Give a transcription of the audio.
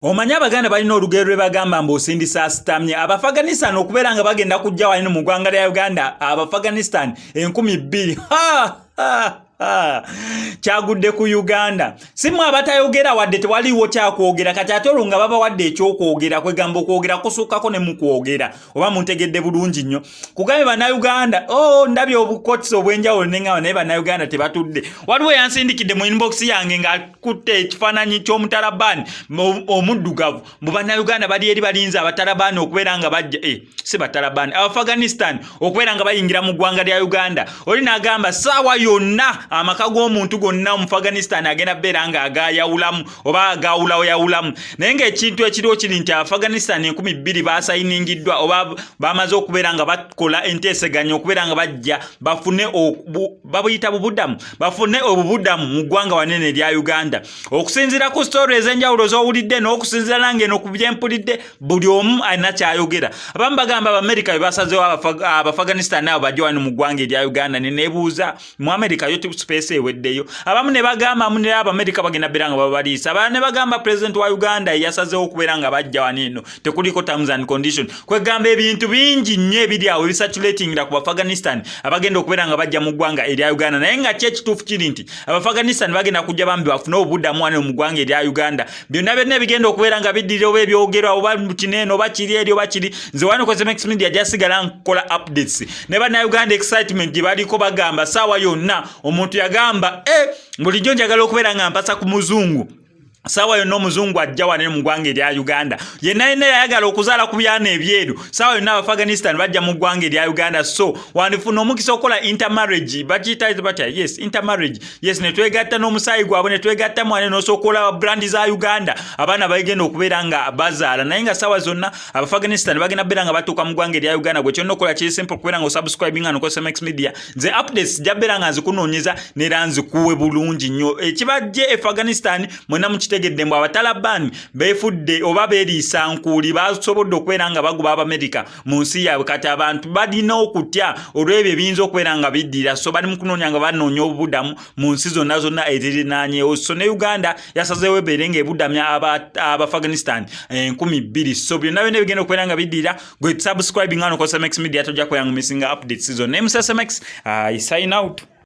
Omanyi Abaganda balina olugero lwe bagamba mbu osindisa asitamye. Abafaganistan okubeera nga bagenda kujja wano mu ggwanga lya Uganda, Abafaganistan 2000, kyagudde ku Uganda. Si mwe abatayogera wadde tewaliiwo kyakwogera, kati ate olwo nga babawadde ekyokwogera, kwegamba okwogera kusukkako ne mukwogera. Oba muntegedde bulungi nnyo? Kugambye Bannayuganda, oh, ndabye obukotisi obw'enjawulo neŋŋamba naye Bannayuganda tebatudde. Waliwo eyansindikidde mu inbox yange ng'akutte ekifaananyi ky'Omutalabani omuddugavu, mbu Bannayuganda bali eri balinze Abatalabani okubeera nga bajja, si Batalabani, Abafaganistan okubeera nga bayingira mu ggwanga lya Uganda. Oli n'agamba saawa yonna amaka g'omuntu gonna Omufaganistan agenda beera nga agayawulamu oba agawulawoyawulamu. Naye ng'ekintu ekiriwo kiri nti Abafaganistan 2000 basayiningiddwa oba bamaze okubeera nga bakola enteeseganya okubeera nga bajja bafune, babuyita bubudamu, bafune obubudamu mu ggwanga wanene erya Uganda. Okusinziira ku story ez'enjawulo z'owulidde n'okusinziira nange eno ku byempulidde, buli omu alina kyayogera. Abamu bagamba Abamerika be basazeewo Abafaganistan abo bajje wano mu ggwanga erya Uganda. Ne neebuuza, mu Amerika yo space eweddeyo? Abamu ne bagamba munera Abamerika bagenda beera nga babaliisa. Abalala ne bagamba President wa Uganda yasazeewo okubeera nga bajja wano eno, tekuliko terms and condition. Kwegamba ebintu bingi nnyo ebiri awo ebisatulatingira ku Bafaganistan abagenda okubeera nga bajja mu ggwanga erya Uganda. Naye nga ki ekituufu kiri nti Abafaganistan bagenda kujja bambi bafune obuddamu wano mu ggwanga erya Uganda. Byonna byonna ebigenda okubeera nga biddirira oba ebyogerwa oba kineeno oba kiri eri oba kiri, nze wano ku SMX Media jasigala nkola updates. Ne Bannayuganda excitement gye baliko, bagamba saawa yonna omuntu yagamba, e bulijjo njagala okubeera nga mpasa ku muzungu, saawa yonna omuzungu ajja wano mu ggwanga erya Uganda. Yenna yenna yayagala okuzaala ku byana ebyeru, saawa yonna Abafaganistan bajja mu ggwanga erya Uganda. So wandifuna omukisa okukola intermarriage, bakiyita batya? Yes, intermarriage, yes. Ne twegatta n'omusaayi gwabwe, ne twegatta mwane, n'osooka olaba brand za Uganda abaana bagenda okubeera nga bazaala. Naye nga saawa zonna Abafaganistan bagenda beera nga batuuka mu ggwanga erya Uganda. Gwe kyonna okola kiri simple, okubeera nga osubscribinga noku SMX Media. Nze updates jja beera nga nzikunoonyeza neera nzikuwe bulungi nnyo. Ekibajje e Afghanistan mwena mukitegedde, mbu Abatalabani beefudde oba beeriisa nkuuli, basobodde okubeera nga baguba Abamerika mu nsi yaabwe. Kati abantu balina okutya olw'ebyo ebiyinza okubeera nga biddira, so bali mu kunoonya nga banoonya obubudamu mu nsi zonna zonna ezirinaanyewo. So ne Uganda yasazeewo ebeere ng'ebudamya Abaafghanistan 2000. So byonna byonna ebigenda okubeera nga biddira, gwe subscribing ano ku SMX Media, tojja kubeera nga missinga updates zonna. MCSMX, I sign out.